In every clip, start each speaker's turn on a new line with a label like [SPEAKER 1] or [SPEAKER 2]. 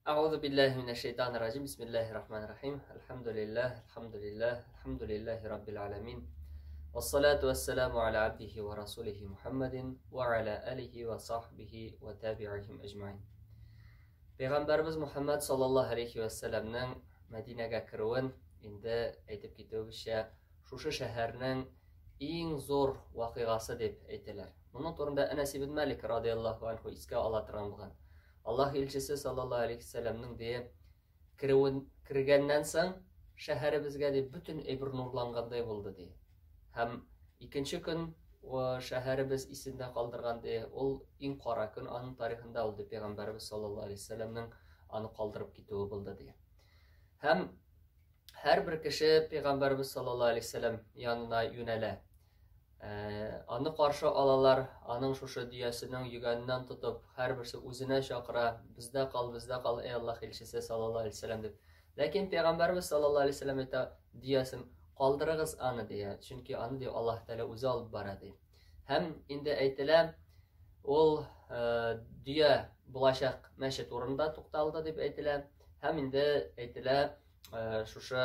[SPEAKER 1] Әгъузу биллаһи минәш шайтанир раҗим. Бисмиллаһир рахманир рахим. Әлхәмдүлиллаһ, әлхәмдүлиллаһ, әлхәмдүлиллаһи раббил аламин. Вассалату вассаламу аля абдихи ва расулихи Мухаммадин ва аля алихи ва сахбихи ва табиихим әҗмаин. Пәйгамбәрбез Мухаммад саллаллаһу алейхи ва сәлламнең Мәдинәгә керүен инде әйтеп китүебезчә, шушы шәһәрнең иң зур вакыйгасы дип әйтәләр. Моның турында Әнәс ибн Малик радияллаһу анху искә ала торган булган. Аллаһ илчесе саллаллаһу алейхи вәсәлләмнең ди керүен кергәннән соң шәһәребезгә ди бөтен әйбер нурлангандай булды ди. Һәм икенче көн шәһәребез исендә калдырган ди, ул иң кара көн аның тарихында ул ди пәйгамбәребез саллаллаһу алейхи вәсәлләмнең аны калдырып китүе булды ди. Һәм һәрбер кеше пәйгамбәребез саллаллаһу алейхи вәсәлләм янына юнәлә. Аны каршы алалар, аның шушы дөясенең йөгәненнән тотып, һәрберсе үзенә чакыра, бездә кал, бездә кал, эй Аллаһ илчесе саллаллаһу алейһи вәсәлләм дип. Ләкин пәйгамбәрбез саллаллаһу алейһи вәсәлләм әйтә, дөясен калдырыгыз аны дия, чөнки аны ди Аллаһ Тәгалә үзе алып бара ди. Һәм инде әйтелә, ул дөя булачак мәчет урынында тукталды дип әйтелә. Һәм инде әйтелә, шушы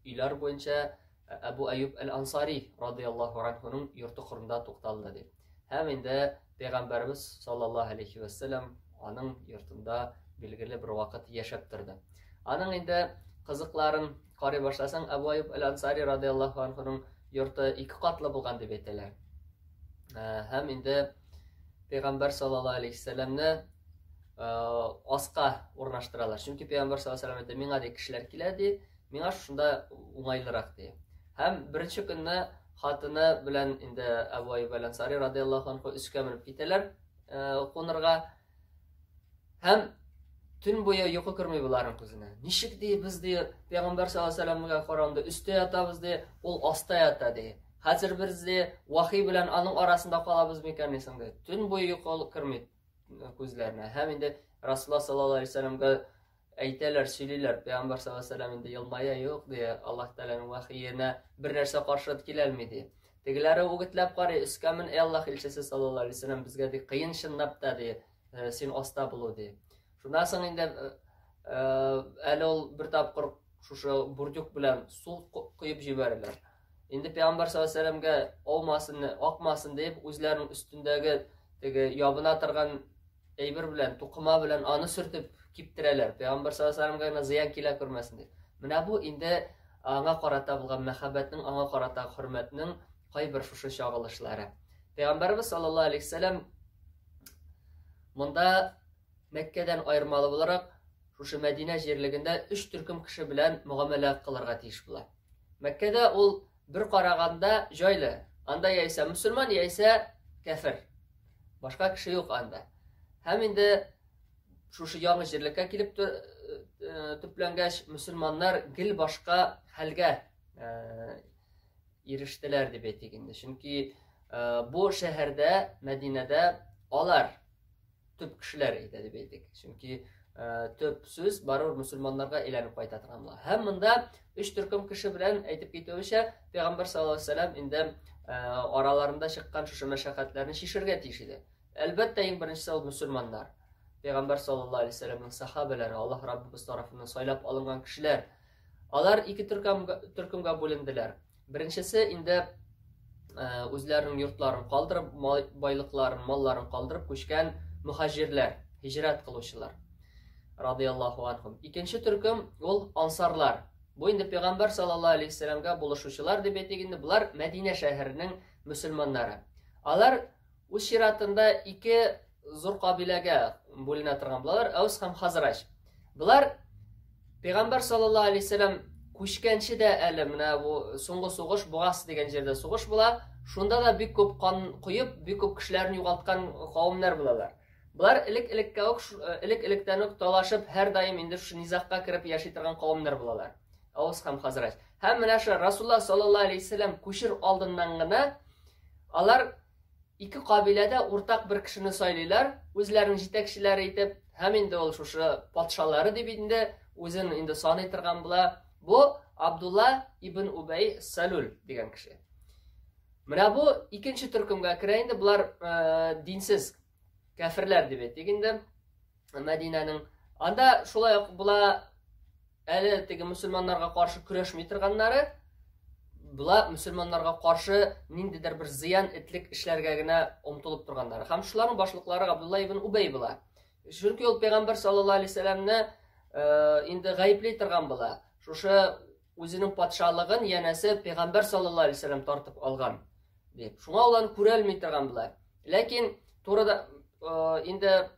[SPEAKER 1] өйләр буенча Әбу Әюб әл-Ансари радыяллаһу анһуның йорты кырында тукталды дип. Һәм инде пәйгамбәребез саллаллаһу алейхи вәссәлам аның йортында билгеле бер вакыт яшәп торды. Аның инде кызыкларын карый башласаң, Әбу Әюб әл-Ансари радыяллаһу анһуның йорты ике катлы булган дип әйтәләр. Һәм инде пәйгамбәр саллаллаһу алейхи вәссәламне аска урнаштыралар. Чөнки пәйгамбәр саллаллаһу алейхи вәссәлам әйтә, миңа ди кешеләр килә ди, Миңа шушында уңайлырак ди. Һәм беренче көнне хатыны белән инде Әбу Аюб әл-Ансари радияллаһу анху өскә менеп китәләр кунырга. Һәм төн буе йокы керми боларның күзенә. Ничек ди, без ди, Пәйгамбәр саллаллаһу алейһи вәсәлләмгә караганда өстә ятабыз ди, ул аста ята ди. Хәзер без ди, вахи белән аның арасында калабыз микән дисең ди. Төн буе йокы керми күзләренә. Һәм инде Расулуллаһ саллаллаһу алейһи вәсәлләмгә әйтәләр, сөйлиләр. Пәйгамбәр саллаллаһу алейһи вәсәлләм инде елмая, юк ди, Аллаһ Тәгаләнең вәхиенә бер нәрсә каршы килә алмый ди. Тегеләре үгетләп карый, өскә мен, эй Аллаһ илчесе саллаллаһу алейһи вәсәлләм, безгә ди кыен чынлап та ди, син аста булу ди. Шуннан соң инде әле ул бер тапкыр шушы бурдюк белән су коеп җибәрәләр. Инде пәйгамбәр саллаллаһу алейһи вәсәлләмгә аумасын, акмасын дип, үзләренең өстендәге теге ябына торган әйбер белән, тукыма белән аны сөртеп киптерәләр. Пәйгамбәр саллаллаһу алейһи вәсәлләмгә генә зыян килә күрмәсен дип. Менә бу инде аңа карата булган мәхәббәтнең, аңа карата хөрмәтнең кайбер шушы чагылышлары. Пәйгамбәрбез саллаллаһу алейһи вәсәлләм монда Мәккәдән аермалы буларак, шушы Мәдинә җирлегендә өч төркем кеше белән мөгамәлә кылырга тиеш була. Мәккәдә ул бер караганда җайлы. Анда яисә мөселман, яисә кәфер. Башка кеше юк анда. Һәм инде шушы яңа җирлеккә килеп төпләнгәч, мөселманнар гел башка хәлгә ирештеләр дип әйтик инде. Чөнки бу шәһәрдә, Мәдинәдә алар төп кешеләр иде дип әйтик. Чөнки төп сүз барыбер мөселманнарга әйләнеп кайта торган була. Һәм монда өч төркем кеше белән әйтеп китүенчә, Пәйгамбәр саллаллаһу алейһи вәсәлләм инде араларында чыккан шушы мәшәкатьләрне чишергә тиеш иде. Әлбәттә, иң беренчесе ул мөселманнар. Пәйгамбәр саллаллаһу алейһи вәсәлләмнең сахабәләре, Аллаһ Раббыбыз тарафыннан сайлап алынган кешеләр. Алар ике төркемгә бүленделәр. Беренчесе инде үзләренең йортларын калдырып, байлыкларын, малларын калдырып күчкән мөхаҗирләр, һиҗрәт кылучылар. Радияллаһу анхум. Икенче төркем ул ансарлар. Бу инде пәйгамбәр саллаллаһу алейһи вәсәлләмгә булышучылар дип әйтик инде, болар Мәдинә шәһәренең мөселманнары. Алар Үз чиратында ике зур кабиләгә бүленә торган булалар, Әүс һәм Хазраҗ. Болар Пәйгамбәр саллаллаһу алейһи вәсәлләм күчкәнче дә әле менә бу соңгы сугыш Бугас дигән җирдә сугыш була. Шунда да бик күп кан коеп, бик күп кешеләрне югалткан кавемнәр булалар. Болар элек-элеккә үк элек-электән үк талашып, һәрдаим инде шушы низагка кереп яши торган кавемнәр булалар. Әүс һәм Хазраҗ. Һәм менә шу Расулуллаһ саллаллаһу алейһи вәсәлләм күчер алдыннан гына алар ике кабиләдә уртак бер кешене сайлыйлар, үзләренең җитәкчеләре итеп, һәм инде ул шушы патшалары дип инде үзен инде саный торган була. Бу Абдулла ибн Убәй Салюл дигән кеше. Менә бу икенче төркемгә керә инде, болар динсез кәферләр дип әйтик инде. Мәдинәнең Анда шулай ук була әле теге мөселманнарга каршы көрәшми торганнары, була мөселманнарга каршы ниндидер бер зыян этлек эшләргә генә омтылып торганнары. Һәм шуларның башлыклары Габдулла ибн Убәй була. Чөнки ул пәйгамбәр саллаллаһу алейһи вәсәлләмне инде гаепли торган була. Шушы үзенең патшалыгын янәсе пәйгамбәр саллаллаһу алейһи вәсәлләм тартып алган дип. Шуңа ул аны күрәлми торган була. Ләкин турыда инде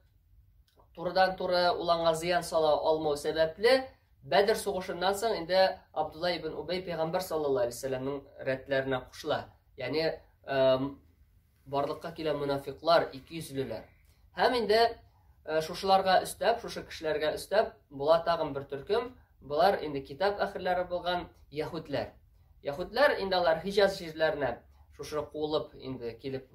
[SPEAKER 1] турыдан-туры ул аңа зыян сала алмау сәбәпле, Бәдер сугышыннан соң инде Абдулла ибн Убәй пәйгамбәр саллаллаһу алейһи вәсәлләмнең рәтләренә кушыла. Ягъни барлыкка килә монафиклар, икейөзлеләр. Һәм инде шушыларга өстәп, шушы кешеләргә өстәп, була тагын бер төркем, болар инде китап әһелләре булган яһүдләр. Яһүдләр инде алар Хиҗаз җирләренә шушы куылып инде килеп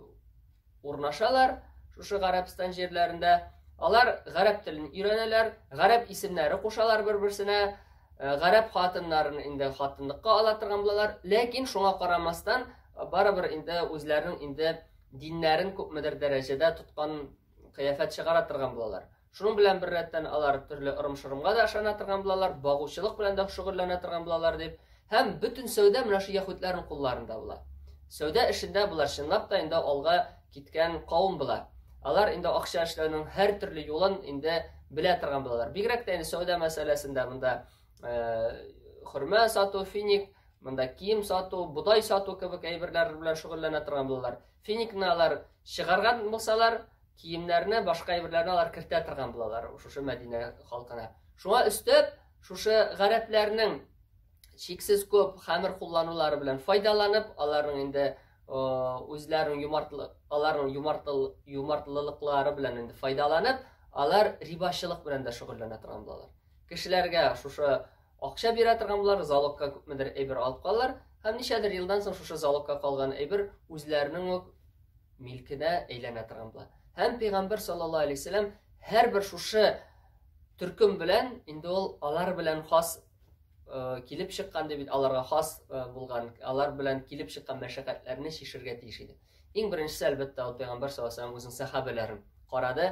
[SPEAKER 1] урнашалар, шушы Гарәбстан җирләрендә. Алар гарәп телен өйрәнәләр, гарәп исемнәре кушалар бер-берсенә, гарәп хатыннарын инде хатынлыкка ала торган булалар. Ләкин шуңа карамастан, барыбер инде үзләренең инде диннәрен күпмедер дәрәҗәдә тоткан кыяфәт чыгара торган булалар. Шуның белән беррәттән алар төрле ырым-шырымга да ышана торган булалар, багучылык белән дә шөгыльләнә торган булалар дип. Һәм бөтен сәүдә менә шу яһүдләрнең кулларында була. Сәүдә эшендә болар чынлап та инде алга киткән кавым була. Алар инде акча эшләүнең һәр төрле юлын инде белә торган булалар. Бигрәк тә инде сәүдә мәсьәләсендә монда хөрмә сату, финик, монда кием сату, бодай сату кебек әйберләр белән шөгыльләнә торган булалар. Финикны алар чыгарган булсалар, киемнәрне, башка әйберләрне алар кертә торган булалар шушы Мәдинә халкына. Шуңа өстәп, шушы гарәпләрнең чиксез күп хәмер кулланулары белән файдаланып, аларның инде үзләренең юмартлы, аларның юмартлы, юмартлылыклары белән инде файдаланып, алар рибачылык белән дә шөгыльләнә торган булалар. Кешеләргә шушы акча бирә торган булалар, залогка күпмедер әйбер алып калалар һәм ничәдер елдан соң шушы залогка калган әйбер үзләренең үк милкенә әйләнә торган була. Һәм пәйгамбәр саллаллаһу алейһи вәсәлләм һәрбер шушы төркем белән инде ул алар белән хас килеп чыккан дип аларга хас булган, алар белән килеп чыккан мәшәкатьләрне чишергә тиеш иде. Иң беренчесе, әлбәттә, ул пәйгамбәр саллаллаһу алейһи вәсәлләм үзенең сәхабәләрен карады.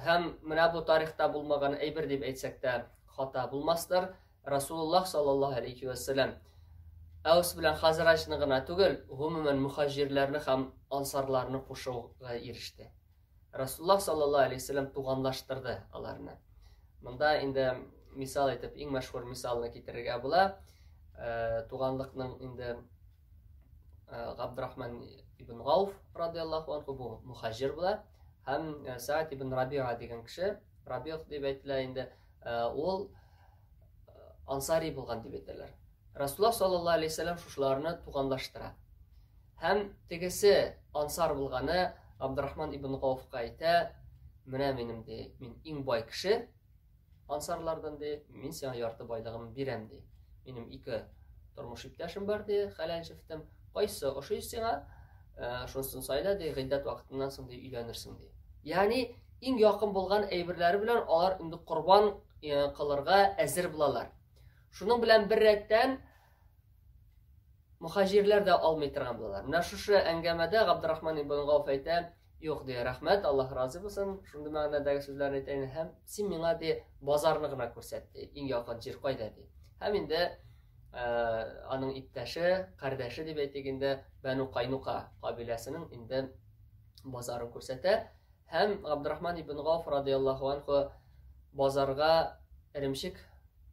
[SPEAKER 1] Һәм менә бу тарихта булмаган әйбер дип әйтсәк тә хата булмастыр. Расулуллаһ саллаллаһу алейхи вә сәлләм Әүс белән Хазраҗны гына түгел, гомумән мөхаҗирләрне һәм ансарларны кушуга иреште. Расулуллаһ саллаллаһу алейхи вә сәлләм туганлаштырды аларны. Монда инде мисал итеп иң мәшһүр мисалны китерергә була. Туганлыкның инде Габдрахман ибн Гауф радиаллаһу анху бу мөхаҗир була һәм Саад ибн Рабиа дигән кеше, Рабиа дип әйтелә инде, ул ансари булган дип әйтәләр. Расулуллаһ саллаллаһу алейһи вәсәлләм шушыларны туганлаштыра. Һәм тегесе ансар булганы Абдурахман ибн Гауфка әйтә, менә минем ди, мин иң бай кеше ансарлардан ди, мин сиңа ярты байлыгымны бирәм ди. Минем ике тормыш иптәшем бар ди, хәләл җефетем. Кайсы ошый сиңа, шунысын сайла ди, гыйддәт вакытыннан соң ди өйләнерсең ди. Ягъни иң якын булган әйберләре белән алар инде корбан кылырга әзер булалар. Шуның белән бер рәттән мөхаҗирләр дә алмый торган булалар. Менә шушы әңгәмәдә Габдрахман ибн Гауф әйтә, юк ди, рәхмәт, Аллаһ разый булсын, шундый мәгънәдәге сүзләрне әйтә инде. Һәм син миңа ди базарны гына күрсәт ди, иң якын җир кайда ди. Һәм инде аның иптәше, кардәше дип әйтик инде, Бәну Кайнука кабиләсенең инде базарын күрсәтә. Һәм Габдрахман ибн Гауф радияллаһу анху базарга эремчек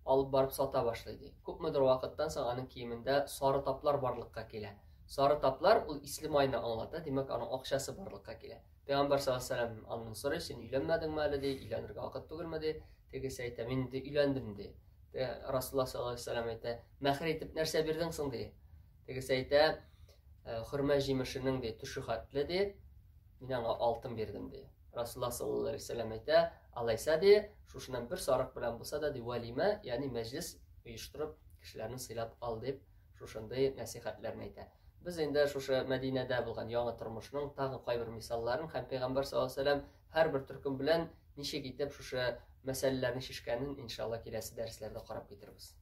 [SPEAKER 1] алып барып сата башлый ди. Күпмедер вакыттан соң аның киемендә сары таплар барлыкка килә. Сары таплар ул исле майны аңлата, димәк, аның акчасы барлыкка килә. Пәйгамбәр саллаллаһу алейһи вәсәлләм аннан сорый, син өйләнмәдеңме әле ди, өйләнергә вакыт түгелме ди. Тегесе әйтә, мин инде өйләндем ди. Расулуллаһ саллаллаһу алейһи вәсәлләм әйтә, мәһр итеп нәрсә бирдең соң ди. Тегесе әйтә, хөрмә җимешенең ди төше хәтле ди, мин аңа алтын бирдем ди. Расулуллаһ саллаллаһу алейһи вәсәлләм әйтә, алайса ди, шушыннан бер сарык белән булса да ди, вәлимә, ягъни мәҗлес оештырып, кешеләрне сыйлап ал дип, шушындый нәсихәтләрне әйтә. Без инде шушы Мәдинәдә булган яңа тормышның тагын кайбер мисалларын һәм Пәйгамбәр саллаллаһу алейһи вәсәлләм һәрбер төркем белән ничек итеп шушы мәсьәләләрне чишкәнен иншалла киләсе дәресләрдә карап китербез.